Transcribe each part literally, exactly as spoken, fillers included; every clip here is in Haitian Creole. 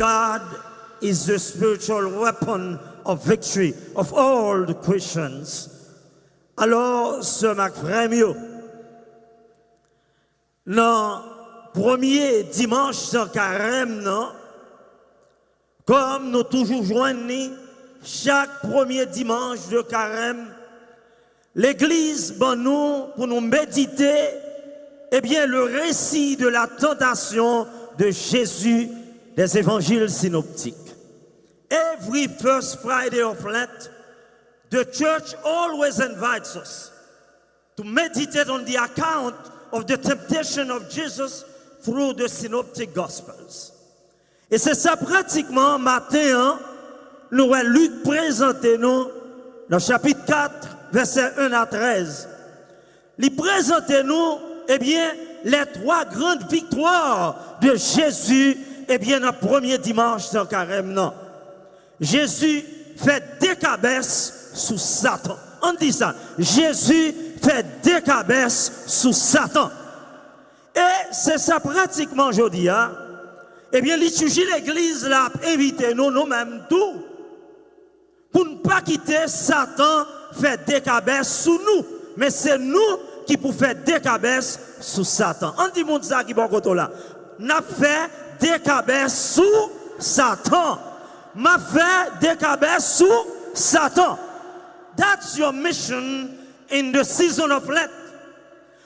God is the spiritual weapon of victory of all the Christians. Alò, sè m ak frè m yo, nan premye dimanch nan karèm nan, kòm nou toujou jwenn li chak premye dimanch de karèm, Legliz ban nou pou nou medite, ebyen, le récit de la tentation de Jésus des évangiles synoptiques. Every first Friday of Lent, the church always invites us to meditate on the account of the temptation of Jesus through the synoptic gospels. E se sa pratikman maten an, nou wè Lik prezante nou nan chapit kat, vèsè en a trèz. Li prezante nou, ebyen, les trois grandes victoires de Jésus, ebyen, nan premye dimanch nan karèm nan. Jezi fè dekabès sou Satan. Ann di sa, Jezi fè dekabès sou Satan. E se sa pratikman jodi a, ebyen, litiji legliz la ap envite nou, nou menm tou, pou n pa kite Satan fè dekabès sou nou, men se nou ki pou fè dekabès sou Satan. Ann di moun sa ki bò kote w la, n ap fè dekabès sou Satan. M ap fè dekabès sou Satan. That's your mission in the season of Lent,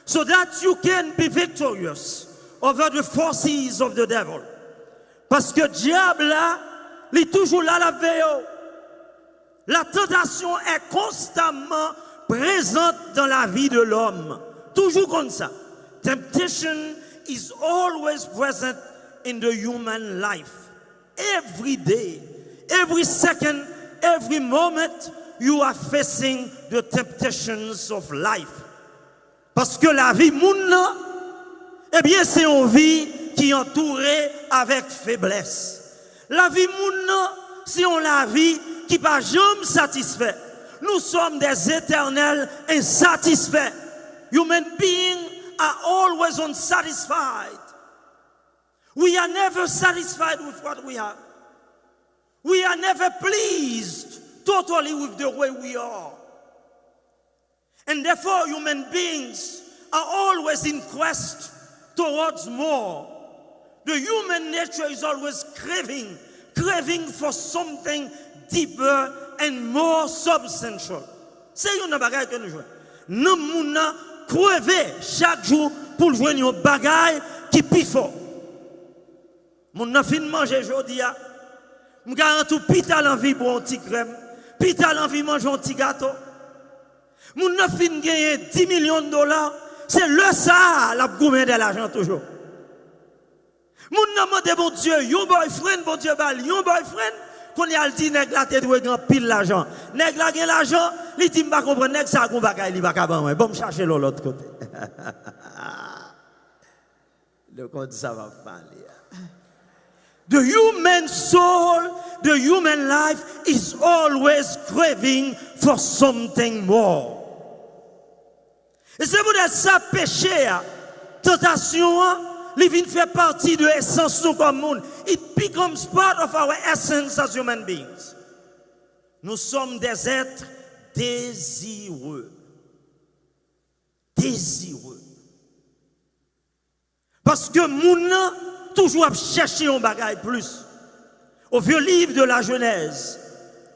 so that you can be victorious over the forces of the devil. Paske dyab la, li toujou la, l ap veye w. La tentation est constamment présente dans la vie de l'homme. Toujou konn sa. Temptation is always present in the human life. Every day, every second, every moment, you are facing the temptations of life. Paske lavi moun nan, ebyen, se yon vi ki antoure avèk feblès. Lavi moun nan, se yon lavi ki pa janm satisfè. Nous sommes des éternels insatisfaits. Human beings are always unsatisfied. We are never satisfied with what we have. We are never pleased totally with the way we are. And therefore, human beings are always in quest towards more. The human nature is always craving, craving for something deeper and more substantial. Se youn nan bagay ke nou jwenn. Nanm moun nan kreve chak jou pou l jwenn yon bagay ki pi fò. Moun nan fin manje jodi a, m garanti w pita l anvi bwè yon ti krèm, pita l anvi manje yon ti gato. Moun nan fin genyen dis milyon dola, se lè sa a l ap goumen dèyè lajan toujou. Moun nan mande Bondye yon boyfriend, Bondye ba l yon boyfriend, kounye a l di nèg la te dwe gen anpil lajan. Nèg la gen lajan, li di, "M pa konprann, nèg sa a gon bagay li pa ka ban mwen. Ban m chache l yon lòt kote." Nou konn sa m ap pale a. The human soul, the human life is always craving for something more. E se poutèt sa, peche a, tantasyon an, li vin fè pati de esans nou kòm moun. It becomes part of our essence as human beings. Nous sommes des êtres désireux. Désireux. Paske moun nan toujou ap chèche yon bagay plis. Au vieux livre de la Genèse,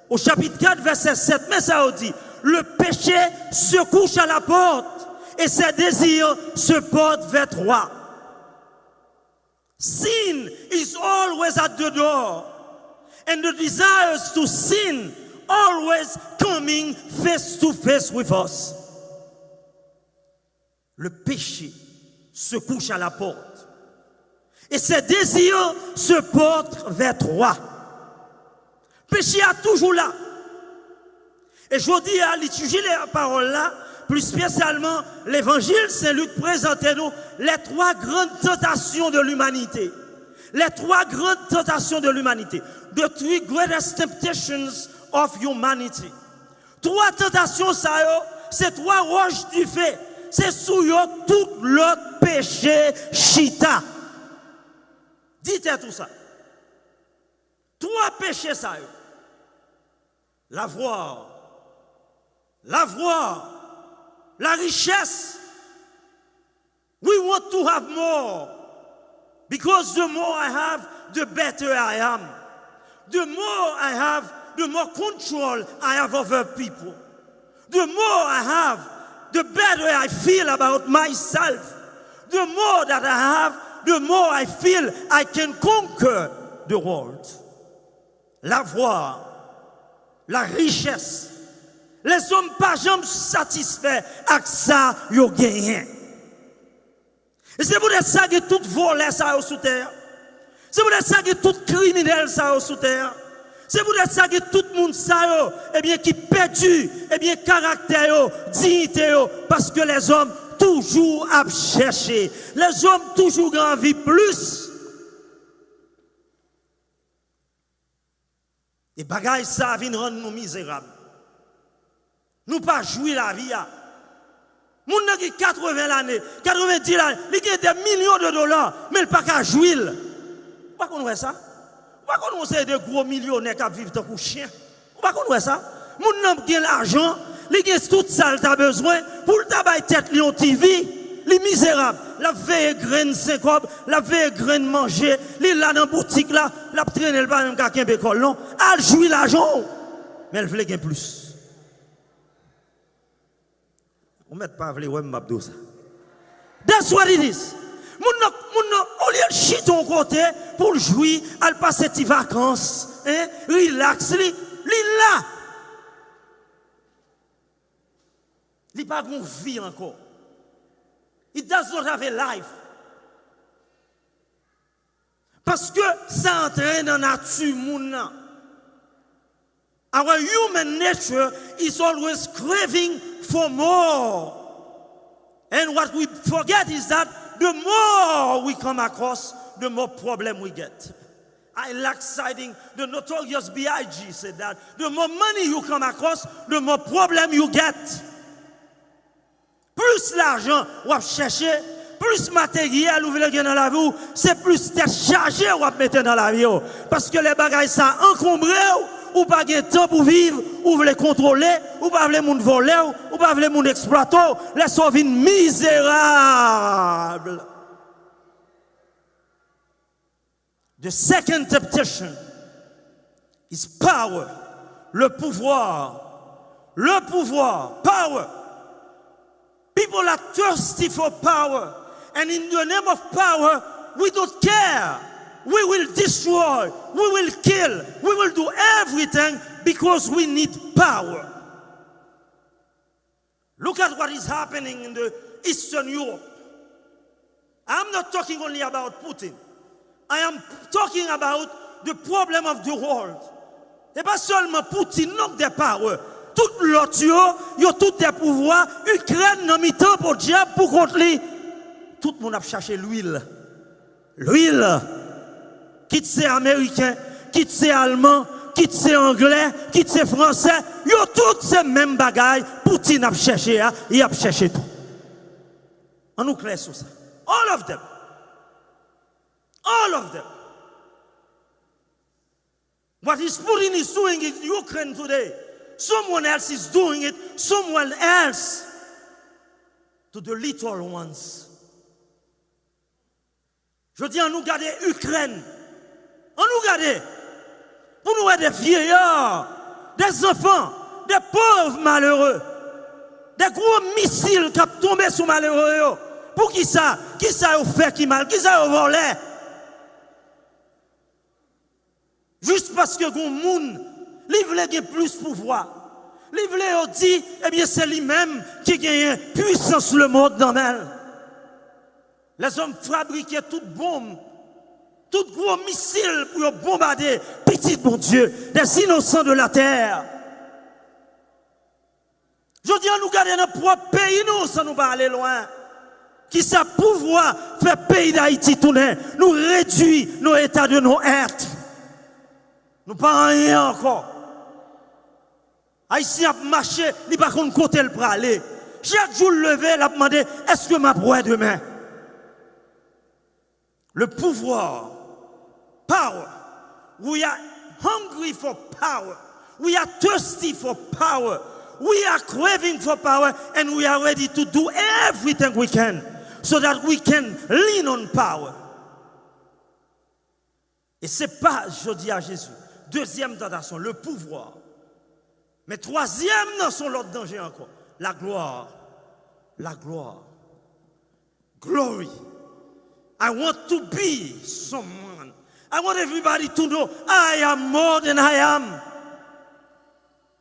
au chapitre quatre, verset sept, men sa yo di, le péché se couche à la porte et ses désirs se portent vers toi. Sin is always at the door, and the desires to sin always coming face to face with us. Le péché se couche à la porte, et ses désirs se portent vers toi. Peche a toujou la. E jodi a, litiji pawòl la, plis espesyalman, levanjil Sen Lik prezante nou les trois grandes tentations de l'humanité. Les trois grandes tentations de l'humanité. The three greatest temptations of humanity. Twa tantasyon sa yo, se twa wòch dife. Se sou yo tout lòt peche chita. Di tèt ou sa. peche sa yo. Lavoir. Lavoir. Larichès. We want to have more. Because the more I have, the better I am. The more I have, the more control I have over people. The more I have, the better I feel about myself. The more that I have, the more I feel I can conquer the world. Lavoir, larichès. Lèzòm pa janm satisfè ak sa yo genyen. E se poutèt sa gen tout vòlè sa yo sou tè a. Se poutèt sa gen tout kriminèl sa yo sou tè a. Se poutèt sa gen tout moun sa yo, ebyen, ki pèdi, ebyen, karaktè yo, diyite yo, paske lèzòm toujou ap chèche. Lèzòm toujou gen anvi plis. E bagay sa a vin rann nou mizerab. Nou pa jwi lavi a. Moun nan gen katreven lane, katrevendi lane, li gen dè milyon de dola, men l pa ka jwi l. Ou pa konn wè sa? Ou pa konn wè yon seri de gwo milyonè k ap viv tankou chen? Ou pa konn wè sa? Moun nan gen lajan, li gen tout sa l ta bezwen, pou l ta bay tèt li yon ti vi, li mizerab. L ap veye grenn senkòb, l ap veye grenn manje, li la nan boutik la, l ap trennen, l pa menm ka kenbe kò l non. Al jwi lajan w. Men l vle gen plis. Ou mèt pa vle wè m m ap di w sa. That's what it is. Moun nan, moun nan, olye l chita yon kote pou l jwi, al pase ti vakans, en, rilaks li, li la. Li pa gon vi ankò. He does not have a life. Paske sa antre nan nati moun nan. Our human nature is always craving for more. And what we forget is that the more we come across, the more problem we get. I like citing the notorious B I G said that the more money you come across, the more problem you get. Plis lajan w ap chèche, plis materyèl ou vle gen nan lavi w, se plis tèt chaje w ap mete nan lavi w. Paske lè bagay sa ankonbre w, ou pa gen tan pou viv, ou vle kontwole, ou pa vle moun vòlè w, ou pa vle moun eksplwate w, lè sa w vin mizerab. The second temptation is power. Le pouvoir. Le pouvoir. Power. People are thirsty for power. And in the name of power, we don't care. We will destroy. We will kill. We will do everything because we need power. Look at what is happening in the Eastern Europe. I am not talking only about Putin. I am talking about the problem of the world. Se pa sèlman Putin non k dè power. Tout lòt yo, yo tout dè pouvwa. Ikrèn nan mitan podyab pou kont li. Tout moun ap chache lwil. Lwil, kit se ameriken, kit se alman, kit se anglè, kit se fransè, yo tout se menm bagay Putin ap chèche a, y ap chèche tou. An nou klè sou sa. All of them. All of them. What is Putin is doing in Ukraine today, someone else is doing it somewhere else to the little ones. Jodi an nou gade Ikrèn. An nou gade. Pou nou wè de vyeyar, de zanfan, de pòv malere, de gwo misil k ap tonbe sou malere yo. Poukisa? Kisa yo fè ki mal? Kisa yo vòlè? Jis paske gon moun, li vle gen plis pouvwa. Li vle yo di, ebyen, se li menm ki genyen pwisans lemonn nan men l. Lèzòm fabrike tout bonm, tout gwo misil pou yo bonbade pitit Bondye, des innocents de la terre. Jodi an, nou gade nan pwòp peyi nou, san nou pa ale lwen. Kisa pouvwa fè peyi Dayiti tounen? Nou redui nou eta de non èt. Nou pa anyen ankò. Ayisyen ap mache, li pa konn kote l prale. Chak jou l leve, l ap mande, èske m ap wè demen? Le pouvoir, power, we are hungry for power. We are thirsty for power. We are craving for power, and we are ready to do everything we can so that we can lean on power. E se pa jodi a Jezi. Dezyèm tantasyon, le pouvoir. Men twazyèm nan se yon lòt danje ankò. La gloire. La gloire. Glory. I want to be someone. I want everybody to know I am more than I am.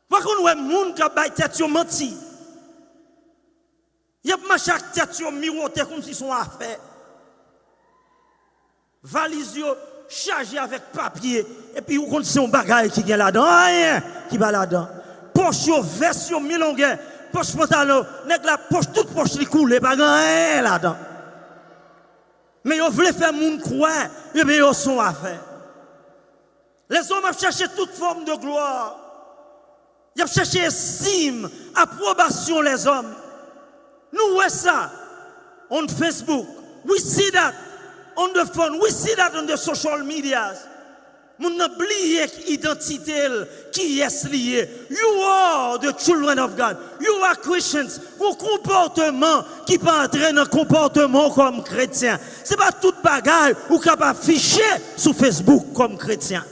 Ou pa konn wè moun k ap bay tèt yo manti. Y ap mache ak tèt yo miwote kòmsi se yon afè. Valiz yo chaje avèk papye, epi ou konn se yon bagay ki gen ladan, anyen ki pa ladan. Pòch yo, vès yo mi longè, pòch pantalon, nèg la pòch, tout pòch li koule, pa gen anyen ladan. Men yo vle fè moun kwè, ebyen yo se yon afè. Lèzòm ap chache tout fòm de glwa. Y ap chache estim, apwobasyon lèzòm. Nou wè sa on Facebook. We see that on the phone. We see that on the social medias. Moun nan bliye idantite l, kiyès li ye. You are the children of God. You are Christians. Yon konpòteman ki pa antre nan konpòteman w kòm kretyen. Se pa tout bagay ou kapab afiche sou Facebook kòm kretyen.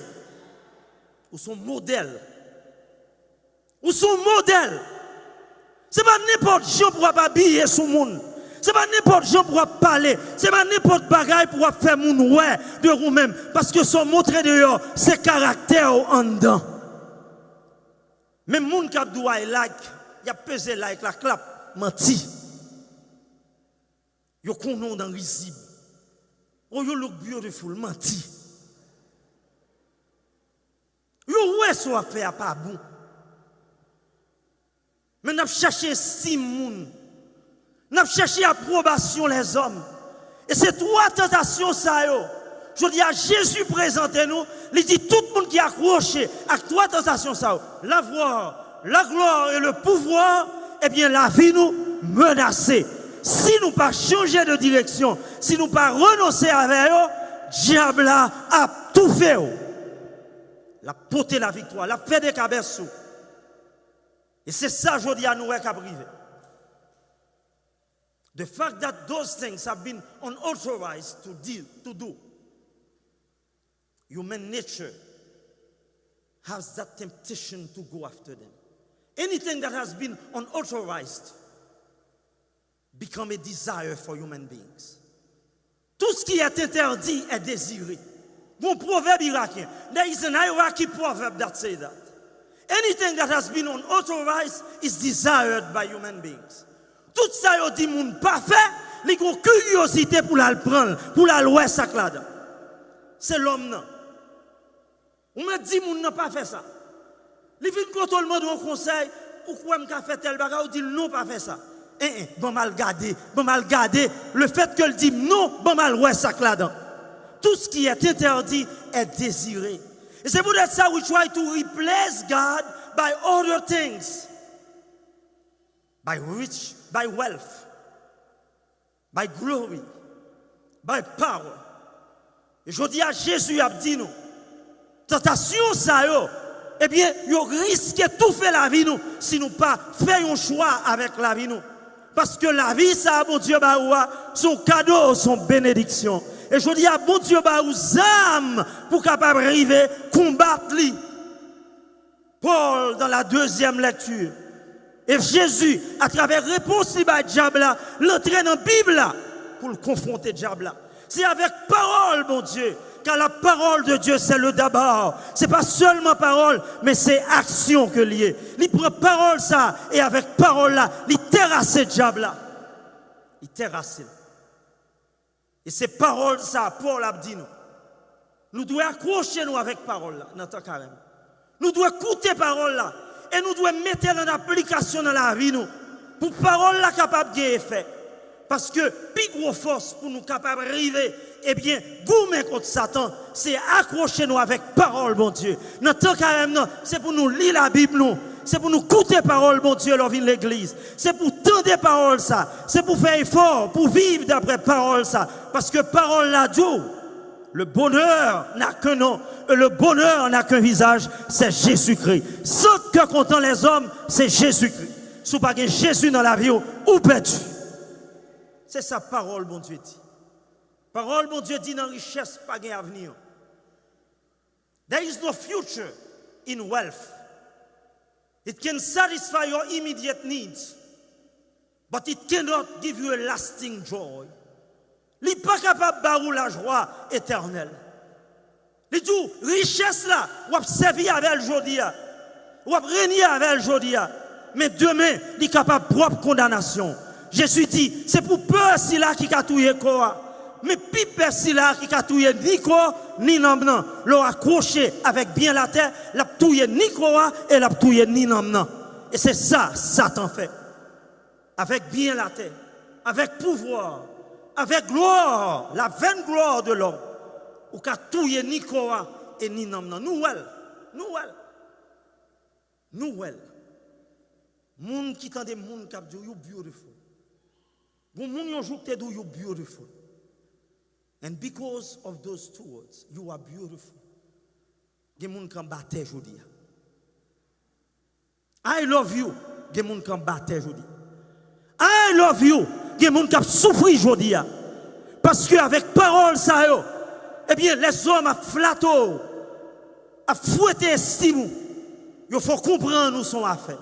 Ou se yon modèl. Ou se yon modèl. Se pa nenpòt jan pou w ap abiye sou moun. Se pa nenpòt jan pou w ap pale. Se pa nenpòt bagay pou w ap fè moun wè de ou menm. Paske sa w montre deyò, se karaktè w anndan. Men moun k ap di w I like, y ap peze like la, klap, manti. Yo konnen w nan rizib. Oh, you look beautiful, manti. Yo wè sa w ap fè a pa bon. Men n ap chèche estim moun. N ap chèche apwobasyon lèzòm. E se twa tantasyon sa yo, jodi a, Jezi prezante nou, li di tout moun ki akwoche ak twa tantasyon sa yo, la gloire, la gloire et le pouvoir, ebyen, lavi nou menase. Si nou pa chanje de direksyon, si nou pa renonse avè yo, dyab la ap toufe w. L ap pote laviktwa, l ap fè dekabès sou. E se sa jodi a nou wè k ap rive. The fact that those things have been unauthorized to deal, to do, human nature has that temptation to go after them. Anything that has been unauthorized become a desire for human beings. Tout ce qui est interdit est désiré. Gon pwovèb irakyen. There is an Iraqi proverb that say that anything that has been unauthorized is desired by human beings. Tout sa yo di moun pa fè, li gon kiryozite pou l al pran l, pou l al wè sa k ladan. Se lòm nan. Ou mèt di moun nan pa fè sa. Li vin kote w, l mande w yon konsèy, ou kwè m ka fè tèl bagay, ou di l non, pa fè sa. En, en, ban m al gade, ban m al gade. Le fait que l di m non, ban m al wè sa k ladan. Tout ce qui est interdit est désiré. E se poutèt sa, we try to replace God by other things. By rich, by wealth, by glory, by power. E jodi a, Jezi ap di nou, tantasyon sa yo, ebyen, yo riske toufe lavi nou si nou pa fè yon chwa avèk lavi nou. Paske lavi sa a Bondye ba ou a, se yon kado, se yon benediksyon. E jodi a, Bondye ba ou zam pou kapab rive konbat li. Paul, dans la deuxième lecture, e Jezi, atravè repons li bay dyab la, l antre nan Bib la pou l konfwonte dyab la. Se avèk pawòl Bondye, car la parole de Dieu, c'est le d'abord. Se pa sèlman pawòl, men se aksyon ke l ye. Li pran pawòl sa, e avèk pawòl la, li terase dyab la. Li terase l. E se pawòl sa a Pòl ap di nou. Nou dwe akwoche nou avèk pawòl la nan tan karèm. Nou dwe koute pawòl la e nou dwe mete l an aplikasyon nan lavi nou pou pawòl la kapab gen efè. Paske pi gwo fòs pou nou kapab rive, ebyen, goumen kont Satan, se akwoche nou avèk pawòl Bondye. Nan tan karèm nan, se pou nou li Labib nou, se pou nou koute pawòl Bondye lè w vin legliz, se pou tande pawòl sa, se pou fè efò pou viv daprè pawòl sa, paske pawòl la di w, Le bonheur n'a qu'un nom et le bonheur n'a qu'un visage, c'est Jésus-Christ. Sant kè kontan lèzòm, se Jezikri. Si w pa gen Jezi nan lavi w, ou pèdi. Se sa pawòl Bondye di. Pawòl Bondye di nan richès pa gen avni an. There is no future in wealth. It can satisfy your immediate needs, but it cannot give you a lasting joy. Li pa kapab ba ou lajwa etènèl. Li di w, richès la, w ap sèvi avè l jodi a. W ap renye avè l jodi a. Men demen, li kapab pwòp kondanasyon. Jezi di, se pou pè sila ki ka touye kò a. Men pi pè sila ki ka touye ni kò, ni nanm nan. Lè w akwoche avèk byen latè, l ap touye ni kò a e l ap touye ni nanm nan. E se sa Satan fè. Avèk byen latè, avèk pouvwa, avèk glwa, la vaine gloire de l'homme, ou ka touye ni kò a e ni nanm nan. Nou wè l, nou wè l, nou wè l. Moun ki tande moun k ap di w, "You beautiful." Gon moun yon jou k te di w, "You beautiful." And because of those two words, "You are beautiful." Gen moun k anba tè jodi a. "I love you." Gen moun k anba tè jodi. "I love you." Gen moun k ap soufri jodi a. Paske avèk pawòl sa yo, ebyen, lèzòm ap flate w, ap fwete estim ou. Yo fè w konprann ou se yon afè.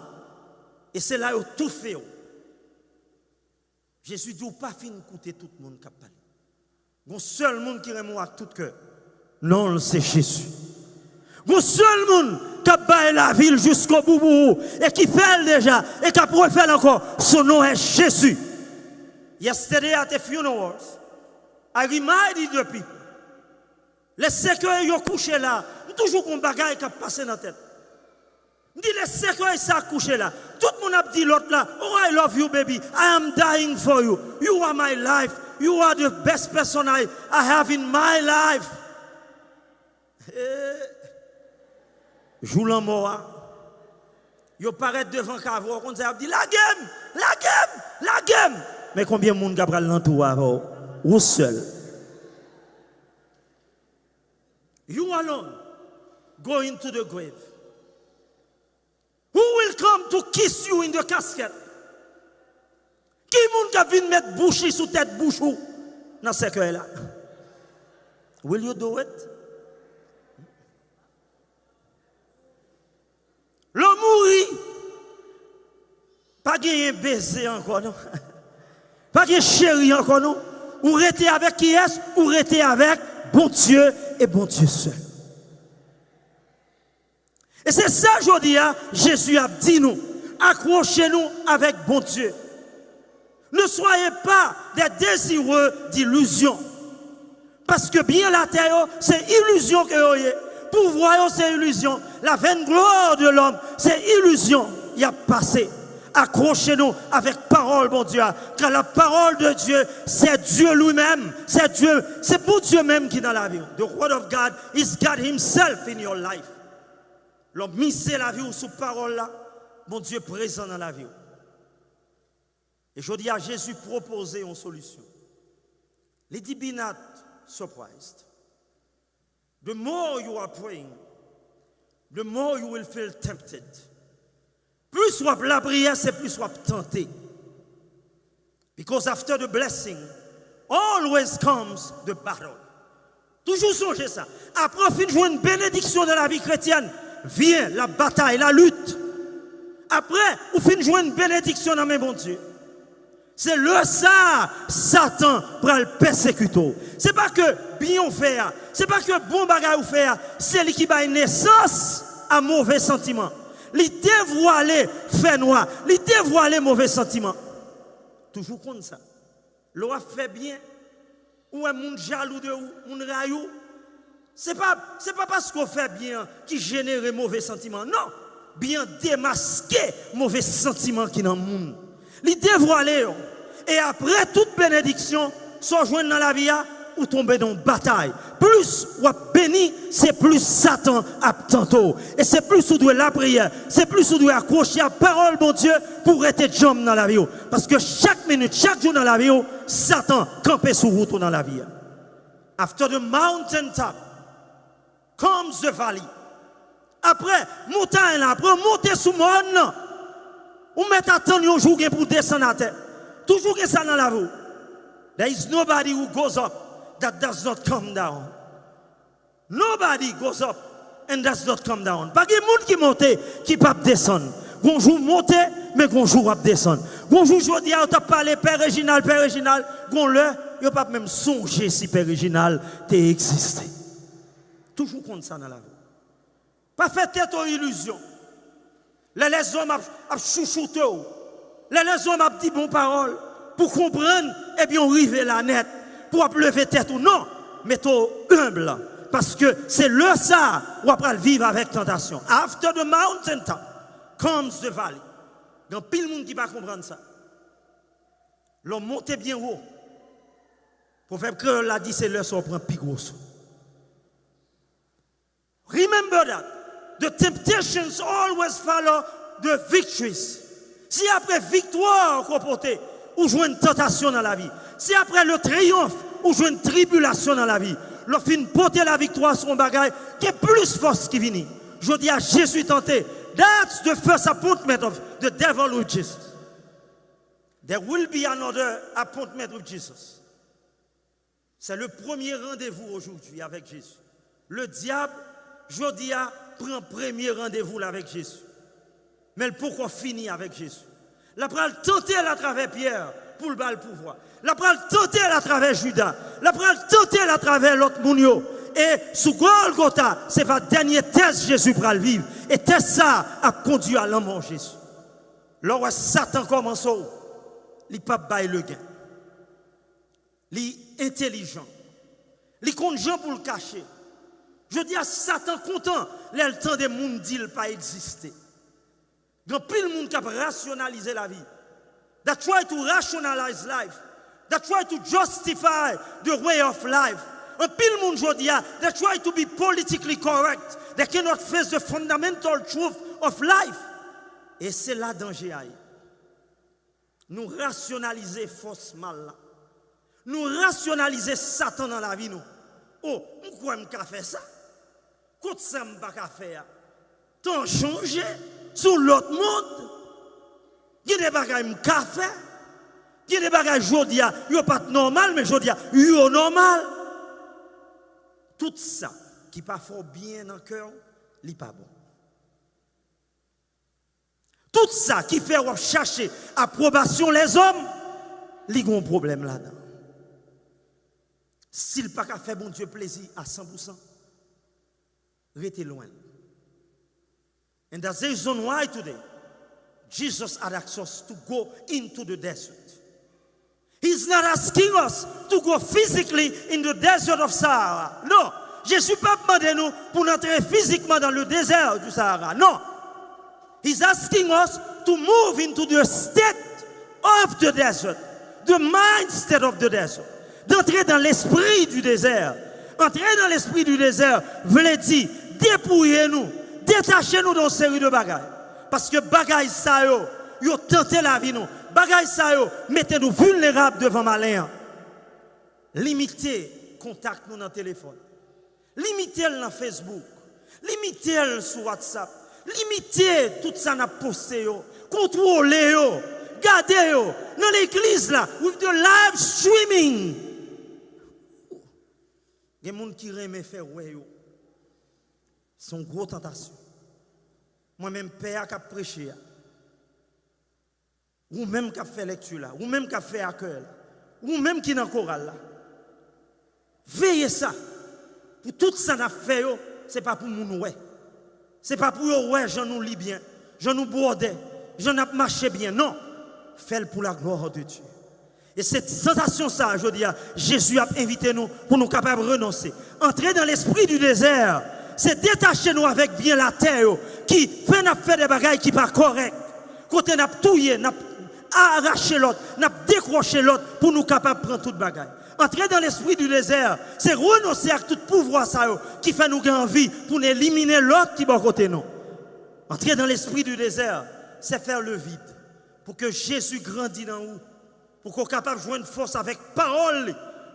E se la yo toufe w. Jezi di w pa fin koute tout moun k ap pale. Gon sèl moun ki renmen w ak tout kè. Non l se Jezi. Gon sèl moun k ap bay lavi l jiskobou pou ou e ki fè l deja e k ap refè l ankò. Son non è Jezi. Yesterday at a funeral, I reminded the people. Lè sèkèy yo kouche la, m toujou gon bagay k ap pase nan tèt. M di lè sèkèy sa kouche la, tout moun ap di lòt la, "Oh, I love you, baby. I am dying for you. You are my life. You are the best person I, I have in my life." Eh. Jou lanmò a, yo parèt devan kavo a, konn sa y ap di, "Lage m! Lage m! Lage m!" Men konbyen moun k ap pral nan tou avè w? Ou sèl. You alone going to the grave. Who will come to kiss you in the casket? Ki moun k ap vin met bouch li sou tèt bouch ou nan sèkèy la? Will you do it? Lè w mouri, pa genyen beze ankò, non. Pa gen cheri ankò, non. Ou rete avèk kiyès? Ou rete avèk Bondye e Bondye sèl. E se sa jodi a, Jezi ap di nou, akwoche nou avèk Bondye. Ne soyez pas des désireux d'illusion. Paske byen latè yo, se ilizyon ke yo ye. Pouvwa yo, se ilizyon. La vaine gloire de l'homme, se ilizyon. Y ap pase. Akwoche nou avèk pawòl Bondye a. Car la parole de Dieu, c'est Dieu lui-même. C'est Dieu, se Bondye menm ki nan lavi w. The word of God is God himself in your life. Lè w mize lavi w sou pawòl la, Bondye prezan nan lavi w. E jodi a, Jezi pwopoze yon solisyon. Li di, "Be not surprised. The more you are praying, the more you will feel tempted." Plis w ap lapriyè, se plis w ap tante. Because after the blessing, always comes the battle. Toujou sonje sa. Apre w fin jwenn benediksyon nan lavi kretyèn, vyen, la batay, la lit. Apre ou fin jwenn benediksyon nan men Bondye, se lè sa a Satan pral pèsekite w. Se pa ke byen w fè a, se pa ke bon bagay ou fè a, se li ki bay nesans a move santiman. Li devwale fènwa, li devwale move santiman. Toujou konn sa. Lè w ap fè byen, ou wè moun jalou de ou, moun rayi w, se pa, se pa paske w fè byen an ki jenere move santiman. Non! Byen an demaske move santiman ki nan moun. Li devwale yo. E apre tout benediksyon, sa w jwenn nan lavi a, ou tonbe nan yon batay. Plis w ap beni, se plis Satan ap tante w. E se plis ou dwe lapriyè, se plis ou dwe akwoche a pawòl Bondye pou w rete djanm nan lavi w. Paske chak minit, chak jou nan lavi w, Satan kanpe sou wout ou nan lavi a. After the mountain top comes the valley. Apre montay la, apre w monte sou mòn nan, ou mèt atann yon jou gen pou w desann atè. Toujou gen sa nan lavi w. There is nobody who goes up that does not come down. Nobody goes up and does not come down. Pa gen moun ki monte ki p ap desann. Gon jou w monte, men gon jou w ap desann. Gon jou jodi a yo t ap pale Pè Reginald, Pè Reginald, gon lè yo p ap menm sonje si Pè Reginald te egziste. Toujou konn sa nan lavi w. Pa fè tèt ou ilizyon. Lè lèzòm ap, ap chouchoute w, lè lèzòm ap di bon pawòl, pou konprann, ebyen, w rive la nèt, pou w ap leve tèt ou. Non, mete w enb, paske se lè sa a w ap pral viv avèk tantasyon. After the mountain top comes the valley. Gen anpil moun ki pa konprann sa. Lè w monte byen wo, pwovèb kreyòl la di se lè sa w pran pi gwo sou. Remember that the temptations always follow the victories. Se apre viktwa ke w pote, ou jwenn tantasyon nan lavi. Se apre le triyonf, ou jwenn tribilasyon nan lavi. Lè w fin pote laviktwa sou yon bagay, gen plis fòs ki vini. Jodi a, Jezi tante. That's the first appointment of the devil with Jesus. There will be another appointment with Jesus. Se le premye randevou ojodwi avèk Jezi. Ledyab, jodi a, pran premye randevou l avèk Jezi. Men l poko fini avèk Jezi. L ap pral tante l atravè Pyè pou l ba l pouvwa. L ap pral tante l atravè Jida. L ap pral tante l atravè lòt moun yo. E sou Gòlgota, se pa dènye tès Jezi pral viv. E tès sa a ap kondui a lanmò Jezi. Lè w wè Satan kòmanse w, li p ap bay legen. Li entelijan. Li konn jan pou l kache. Jodi a, Satan kontan lè l tande moun di l pa egziste. Gen anpil moun k ap rasyonalize lavi. That try to rationalize life. That try to justify the way of life. Anpil moun jodi a, they try to be politically correct. They cannot face the fundamental truth of life. E se la danje a ye. Nou rasyonalize fòs mal la. Nou rasyonalize Satan nan lavi nou. O, m kwè m ka fè sa. Kot sa m pa ka fè a? Tan chanje, sou lòt mond. Gen de bagay m ka fè. Gen de bagay jodi a, yo pa t nòmal, men jodi a, yo nòmal. Tout sa ki pa fè w byen nan kè w, li pa bon. Tout sa ki fè w ap chache apwobasyon lèzòm, li gen yon pwoblèm ladan. Si l pa ka fè Bondye plezi a san pou san, rete lwen l. And that's the reason why today, Jesus had asked us to go into the desert. He's not asking us to go physically in the desert of Sahara. Non, Jezi p ap mande nou pou n antre fizikman dans le désert du Sahara. Non. He's asking us to move into the state of the desert, the mind state of the desert. D'antre dans l'esprit du désert. Antre dans l'esprit du désert vle di depouye nou, detache nou de yon seri de bagay. Paske bagay sa yo, yo tante lavi nou. Bagay sa yo mete nou vilnerab devan malen an. Limite kontak nou nan telefòn. Limite l nan Facebook. Limite l sou WhatsApp. Limite tout sa n ap poste yo. Kontwole yo. Gade yo. Nan legliz la, with the live streaming. Gen moun ki renmen fè wè yo. Se yon gwo tantasyon. Mwen menm pè a k ap preche a. Ou menm k ap fè lèkti la, ou menm k ap fè akèy la, ou menm ki nan koral la. Veye sa. Pou tout sa n ap fè yo, se pa pou moun wè. Se pa pou yo wè jan nou li byen, jan nou bwòdè, jan n ap mache byen. Non. Fè l pou la gloire de Dieu. E se tantasyon sa a, jodi a, Jezi ap envite nou pou nou kapab renonse. Antre dans l'esprit du désert, se detache nou avèk byen latè yo ki fè n ap fè de bagay ki pa kòrèk. Kote n ap touye, n ap arache lòt, n ap dekwoche lòt pou nou kapab pran tout bagay. Antre dans l'esprit du désert, se renonse ak tout pouvwa sa yo ki fè nou gen anvi pou n elimine lòt ki bò kote nou. Antre dans l'esprit du désert, se fè le vide pou ke Jezi grandi nan ou, pou ke w kapab jwenn fòs avèk pawòl li,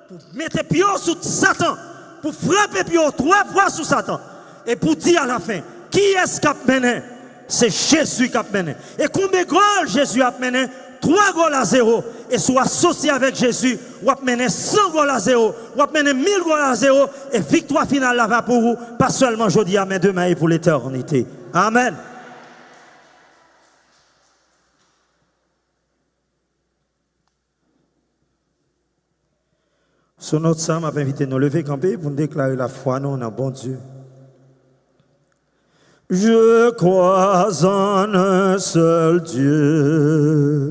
Pou mete pye w sou Satan, pou frape pye w twa fwa sou Satan, e pou di alafen, kiyès k ap mennen? Se Jezi k ap mennen. E konbyen gòl Jezi ap mennen? Twa gòl a zewo. E si w asosye avèk Jezi, w ap mennen san gòl a zewo, w ap mennen mil gòl a zewo, e viktwa final la va pou ou, pa sèlman jodi a, men demen e pou letènite. Amèn. Sou nòt sa, m ap envite nou leve kanpe pou n deklare lafwa nou nan Bondye. Je crois en un seul Dieu.